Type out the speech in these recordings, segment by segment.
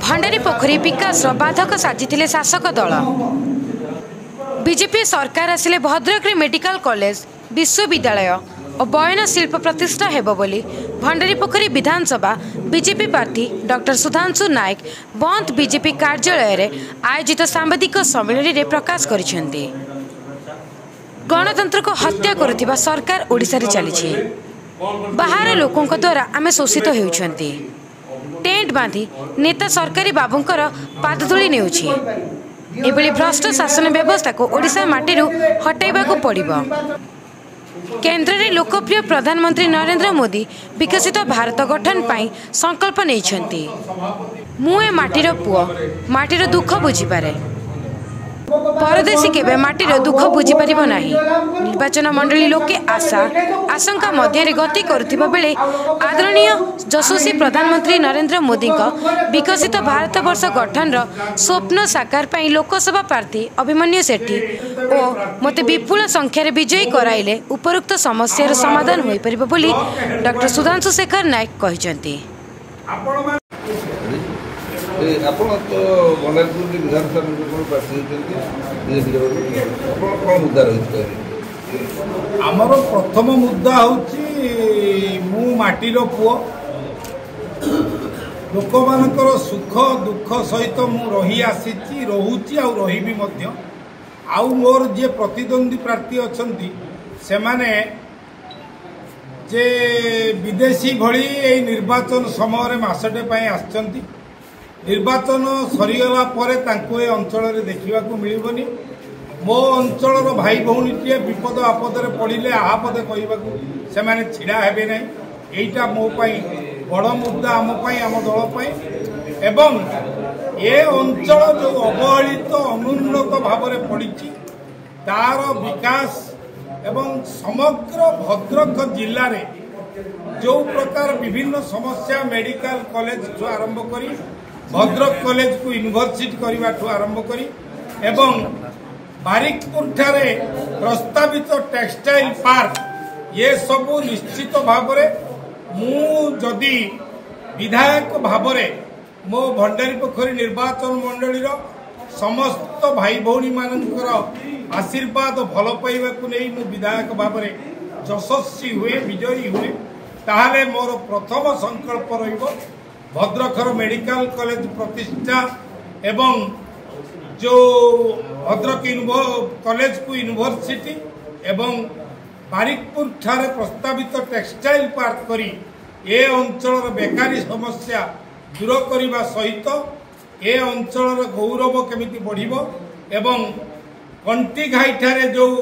ଭଣ୍ଡାରୀପୋଖରୀ ବିକାଶର ବାଧକ ସାଜିଥିଲେ ଶାସକ ଦଳ। ବିଜେପି ସରକାର ଆସିଲେ ଭଦ୍ରକରେ ମେଡିକାଲ କଲେଜ, ବିଶ୍ୱବିଦ୍ୟାଳୟ ଓ ବୟନ ଶିଳ୍ପ ପ୍ରତିଷ୍ଠା ହେବ ବୋଲି ଭଣ୍ଡାରୀପୋଖରୀ ବିଧାନସଭା ବିଜେପି ପ୍ରାର୍ଥୀ ଡକ୍ଟର ସୁଧାଂଶୁ ନାୟକ ବନ୍ତ ବିଜେପି କାର୍ଯ୍ୟାଳୟରେ ଆୟୋଜିତ ସାମ୍ବାଦିକ ସମ୍ମିଳନୀରେ ପ୍ରକାଶ କରିଛନ୍ତି। ଗଣତନ୍ତ୍ରକୁ ହତ୍ୟା କରୁଥିବା ସରକାର ଓଡ଼ିଶାରେ ଚାଲିଛି। ବାହାର ଲୋକଙ୍କ ଦ୍ୱାରା ଆମେ ଶୋଷିତ ହେଉଛନ୍ତି। ଟେଣ୍ଟ ବାନ୍ଧି ନେତା ସରକାରୀ ବାବୁଙ୍କର ପାଦଧୂଳି ନେଉଛି। ଏଭଳି ଭ୍ରଷ୍ଟ ଶାସନ ବ୍ୟବସ୍ଥାକୁ ଓଡ଼ିଶା ମାଟିରୁ ହଟାଇବାକୁ ପଡ଼ିବ। କେନ୍ଦ୍ରରେ ଲୋକପ୍ରିୟ ପ୍ରଧାନମନ୍ତ୍ରୀ ନରେନ୍ଦ୍ର ମୋଦି ବିକଶିତ ଭାରତ ଗଠନ ପାଇଁ ସଂକଳ୍ପ ନେଇଛନ୍ତି। ମୁଁ ଏ ମାଟିର ପୁଅ, ମାଟିର ଦୁଃଖ ବୁଝିପାରେ। ପରଦେଶୀ କେବେ ମାଟିର ଦୁଃଖ ବୁଝିପାରିବ ନାହିଁ। ନିର୍ବାଚନ ମଣ୍ଡଳୀ ଲୋକେ ଆଶା ଆଶଙ୍କା ମଧ୍ୟରେ ଗତି କରୁଥିବା ବେଳେ ଆଦରଣୀୟ ଯଶସ୍ୱୀ ପ୍ରଧାନମନ୍ତ୍ରୀ ନରେନ୍ଦ୍ର ମୋଦିଙ୍କ ବିକଶିତ ଭାରତବର୍ଷ ଗଠନର ସ୍ୱପ୍ନ ସାକାର ପାଇଁ ଲୋକସଭା ପ୍ରାର୍ଥୀ ଅଭିମନ୍ୟୁ ସେଠୀ ଓ ମୋତେ ବିପୁଳ ସଂଖ୍ୟାରେ ବିଜୟୀ କରାଇଲେ ଉପରୋକ୍ତ ସମସ୍ୟାର ସମାଧାନ ହୋଇପାରିବ ବୋଲି ଡକ୍ଟର ସୁଧାଂଶୁ ଶେଖର ନାୟକ କହିଛନ୍ତି। ଆପଣ ତ ଭଣ୍ଡାରପୁର ବିଧାନସଭା ନିର୍ବାଚନ ପ୍ରାର୍ଥୀ ହୋଇଛନ୍ତି ବିଜେପି ଦଳରୁ, ଆପଣ କ'ଣ ମୁଦ୍ଦା ରହିଛି କହିବେ? ଆମର ପ୍ରଥମ ମୁଦ୍ଦା ହେଉଛି, ମୁଁ ମାଟିର ପୁଅ, ଲୋକମାନଙ୍କର ସୁଖ ଦୁଃଖ ସହିତ ମୁଁ ରହି ଆସିଛି, ରହୁଛି ଆଉ ରହିବି ମଧ୍ୟ। ଆଉ ମୋର ଯିଏ ପ୍ରତିଦ୍ୱନ୍ଦ୍ୱୀ ପ୍ରାର୍ଥୀ ଅଛନ୍ତି, ସେମାନେ ଯେ ବିଦେଶୀ ଭଳି ଏଇ ନିର୍ବାଚନ ସମୟରେ ମାସଟେ ପାଇଁ ଆସିଛନ୍ତି। ନିର୍ବାଚନ ସରିଗଲା ପରେ ତାଙ୍କୁ ଏ ଅଞ୍ଚଳରେ ଦେଖିବାକୁ ମିଳିବନି। ମୋ ଅଞ୍ଚଳର ଭାଇ ଭଉଣୀଟିଏ ବିପଦ ଆପଦରେ ପଡ଼ିଲେ ଆହାପଦେ କହିବାକୁ ସେମାନେ ଛିଡ଼ା ହେବେ ନାହିଁ। ଏଇଟା ମୋ ପାଇଁ ବଡ଼ ମୁଦ୍ଦା, ଆମ ପାଇଁ, ଆମ ଦଳ ପାଇଁ। ଏବଂ ଏ ଅଞ୍ଚଳ ଯେଉଁ ଅବହେଳିତ ଅନୁନ୍ନତ ଭାବରେ ପଡ଼ିଛି, ତାର ବିକାଶ ଏବଂ ସମଗ୍ର ଭଦ୍ରକ ଜିଲ୍ଲାରେ ଯେଉଁ ପ୍ରକାର ବିଭିନ୍ନ ସମସ୍ୟା, ମେଡିକାଲ କଲେଜଠୁ ଆରମ୍ଭ କରି ଭଦ୍ରକ କଲେଜକୁ ୟୁନିଭର୍ସିଟି କରିବାଠୁ ଆରମ୍ଭ କରି ଏବଂ ବାରିକପୁରଠାରେ ପ୍ରସ୍ତାବିତ ଟେକ୍ସଟାଇଲ ପାର୍କ, ଏସବୁ ନିଶ୍ଚିତ ଭାବରେ ମୁଁ ଯଦି ବିଧାୟକ ଭାବରେ ମୋ ଭଣ୍ଡାରୀପୋଖରୀ ନିର୍ବାଚନ ମଣ୍ଡଳୀର ସମସ୍ତ ଭାଇ ଭଉଣୀମାନଙ୍କର ଆଶୀର୍ବାଦ ଭଲ ପାଇବାକୁ ନେଇ ମୁଁ ବିଧାୟକ ଭାବରେ ଯଶସ୍ୱୀ ହୁଏ, ବିଜୟୀ ହୁଏ, ତାହେଲେ ମୋର ପ୍ରଥମ ସଂକଳ୍ପ ରହିବ ଭଦ୍ରକର ମେଡିକାଲ କଲେଜ ପ୍ରତିଷ୍ଠା ଏବଂ ଯେଉଁ ଭଦ୍ରକ କଲେଜକୁ ୟୁନିଭର୍ସିଟି ଏବଂ ବାରିକପୁର ଠାରେ ପ୍ରସ୍ତାବିତ ଟେକ୍ସଟାଇଲ ପାର୍କ କରି ଏ ଅଞ୍ଚଳର ବେକାରୀ ସମସ୍ୟା ଦୂର କରିବା ସହିତ ଏ ଅଞ୍ଚଳର ଗୌରବ କେମିତି ବଢ଼ିବ ଏବଂ କଣ୍ଟିଘାଇଠାରେ ଯେଉଁ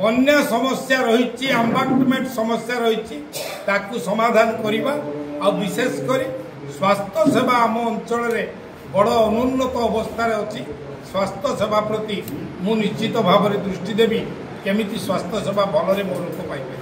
ବନ୍ୟା ସମସ୍ୟା ରହିଛି, ଆମ୍ବାଟମେଣ୍ଟ ସମସ୍ୟା ରହିଛି, ତାକୁ ସମାଧାନ କରିବା। ଆଉ ବିଶେଷ କରି ସ୍ୱାସ୍ଥ୍ୟ ସେବା ଆମ ଅଞ୍ଚଳରେ ବଡ଼ ଅନୁନ୍ନତ ଅବସ୍ଥାରେ ଅଛି। ସ୍ୱାସ୍ଥ୍ୟ ସେବା ପ୍ରତି ମୁଁ ନିଶ୍ଚିତ ଭାବରେ ଦୃଷ୍ଟି ଦେବି, କେମିତି ସ୍ୱାସ୍ଥ୍ୟ ସେବା ଭଲରେ ମୋ ଲୋକ ପାଇପାରିବେ।